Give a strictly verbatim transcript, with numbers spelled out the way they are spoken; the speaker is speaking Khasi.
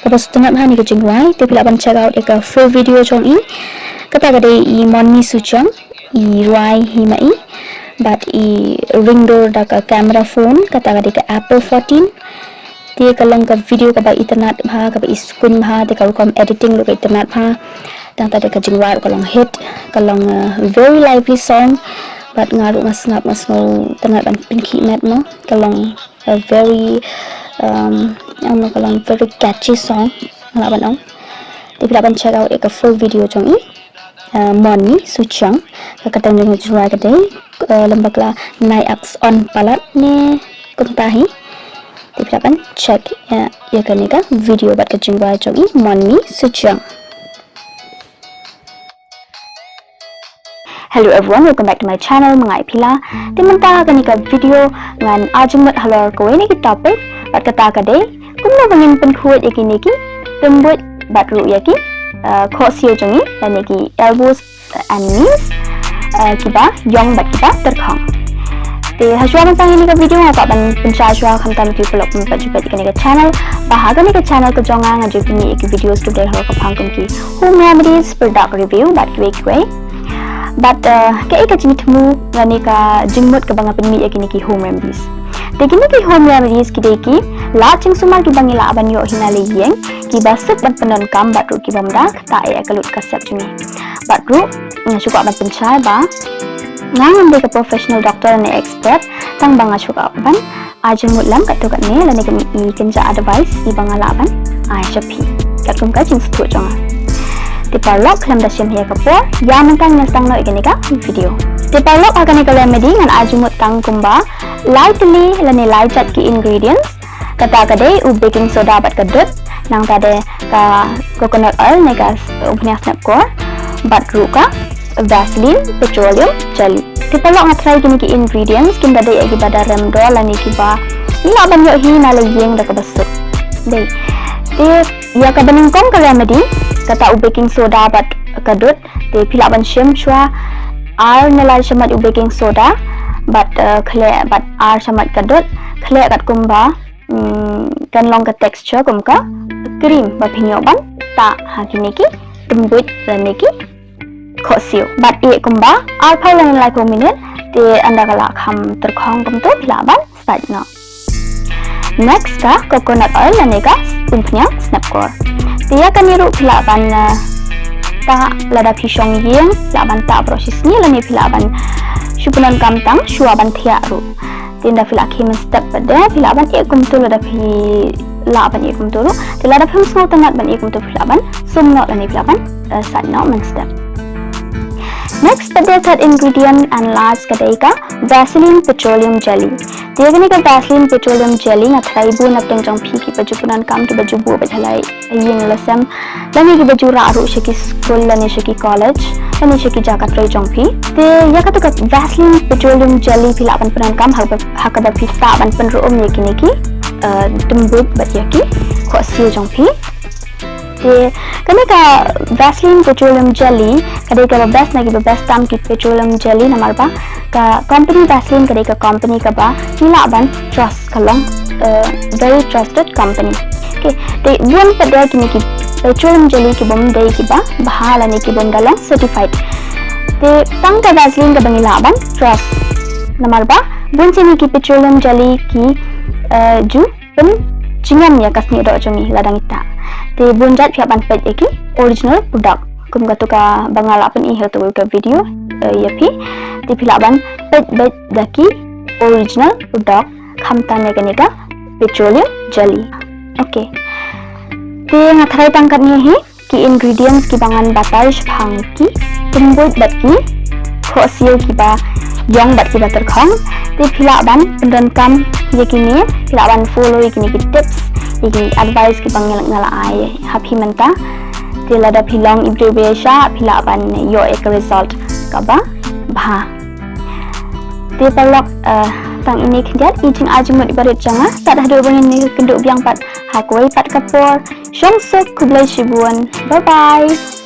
Kaba sngewtynnat bha ïa kane ka jingrwai, te phi lah ban check out ïa ka full video jong i. Kata ka dei i Monmi Suchiang i rwai hi ma i, bad i ring dur da ka camera phone, kata ka dei ka Apple fourteen. Te ka long ka video kaba itynnat bha, kaba i sngewthuh bha, te ka rukom editing ruh ka itynnat bha. Tang ta dei ka jingrwai ruh ka long hit, ka long, uh, very lively song. Bad nga ruh nga sngap nga sngewtynnat ban pynkhih met mo, ka long a very, um, ano, ka long very catchy song, nga lah ban ong. Te phi lah ban check out ïa ka full video jong i, uh, Monmi Suchiang, ka kyrteng jong ka jingrwai ka dei, uh, lem bad ka la Nai Aks On Palat ne kumta hi. Te phi lah ban check, uh, ïa kane ka video bad ka jingrwai jong i Monmi Suchiang. Hello everyone, welcome back to my channel, ma nga i Phila. Te mynta ha kane ka video ngan ai jingmut halor kawei na ki topic, bad kata ka dei kumno ba ngin pynkhuid ïa kine ki tymbuid bad ruh ïa ki, uh, khohsiew jong ngi, lane ki elbows and knees, uh, kiba ïong bad kiba tyrkhong. Te ha shuwa ban sdang ïa kane ka video nga kwah ban pynshai shuwa khamtam ïa phi paralok kiba ju peit ïa kane ka channel, ba ha kane ka channel ka jong nga nga ju pyni ïa ki videos kiba dei halor ka phang kum ki home remedies, product review bad kiwei kiwei. Bad, uh, kaei ka jingthmu lane ka jingmut kaba nga pynmih ïa kine ki home remedies? Te kine ki home remedies ki dei ki lad jingsumar kiba ngi lah ban ïoh hi na la ïing, kiba suk ban pyndonkam bad ruh kibym da ktah ïa ka lut ka sep jong ngi. Bad ruh nga shu kwah ban pynshai ba nga ngam dei ka professional doctor ne expert, tang ba nga shu kwah ban ai jingmut lem katto katne lane ka mih i kynja advice iba nga lah ban ai sha phi katkum ka jingsngewthuh jong nga. Te paralok, khlem da shim ïa ka por, ïa mynta ngin sdang noh ïa kane ka video. Te paralok, ha kane ka remedy ngan ai jingmut tang kumba lai tylli lane lai jait ki ingredients. Kata ka dei u baking soda bad ka dud, nangta dei ka coconut oil ne ka umphniang snepkor, bad ruh ka Vaseline petroleum jelly. Te paralok, nga tharai kine ki ingredients kin da dei ïa kiba da rem dor lane kiba ngi lah ban ïoh hi na la ïing da kaba suk. Dei. Te ïa kaba nyngkong ka remedy, kata u baking soda bad ka dud, te phi lah ban shim shuwa ar ne lai shamoit u baking soda bad, eh, khleh bad ar shamoit ka dud, khleh katkum ba, mm, kan long ka texture kum ka cream ba phin ïoh ban tah ha kine ki tymbuid lane ki khohsiew. Bad ïeh kumba arphew lane laiphew minit, te ynda ka la kham tyrkhong kumto phi lah ban sait noh. Next ka coconut oil lane ka umphniang snepkor. Te ïa kane ruh phi lah ban, eh, tah lada phi shong ïing, phi lah ban tah baroh shi sngi lane phi lah ban shu pyndonkam tang shuwa ban thiah ruh. Te ynda phi la khie mynstep pat de, phi lah ban ïeh kumto lada phi lah ban ïeh kumto ruh. Te lada phim sngewtynnat ban ïeh kumto, phi lah ban sum noh lane phi lah ban, eh, sait noh mynstep. Next pat de, third ingredient and last ka dei ka Vaseline petroleum jelly. Te ïa kane ka Vaseline petroleum jelly nga tharai bun na pdeng jong phi kiba ju pyndonkam, kiba ju buh beit ha la ïing la sem, lane kiba ju rah ruh sha ki skul lane sha ki college lane sha ki jaka trei jong phi. Te ïa kata ka Vaseline petroleum jelly phi lah ban pyndonkam ha kaba, ha kaba phi tah ban pynrung ïa kine ki, eh, tymbuid bad ïa ki khohsiew jong phi. Te kane ka Vaseline petroleum jelly ka dei kaba best na kiba best tam ki petroleum jelly, namar ba ka company Vaseline ka dei ka company kaba ngi lah ban trust, ka long, eh, very trusted company. Okay, te bun pat de kine ki petroleum jelly kibym dei kiba bha lane kibym da long certified. Te tang ka Vaseline kaba ngi lah ban trust. Namar ba bun sien ki petroleum jelly ki, eh, ju pynjingem ïa ka snieh doh jong ngi lada ngi tah. Te bun jait phi hap ban peit ïa ki original product. Kum katu kaba nga la pyni ha katu ka video, eh, ïa phi. Te phi lah ban peit beit da ki original product, khamtam ïa kane ka petroleum jelly. Okay. Te nga tharai tang katne hi ki ingredients kiba ngan batai shaphang ki tymbuid bad ki khohsiew kiba ïong bad kiba tyrkhong. Te phi lah ban pyndonkam ïa kine, phi lah ban follow ïa kine ki tips, ïa ki advice kiba nga la ai ha phi mynta. Te lada phi long i briew ba ïaishah, phi lah ban ïoh ïa ka result kaba bha. Te paralok, eh, tang ine khyndiat i jingai jingmut iba rit jong nga. Tad haduh ba ngin ïakynduh biang pat ha kawei pat ka por. Shong suk, khublei shibun. Bye bye.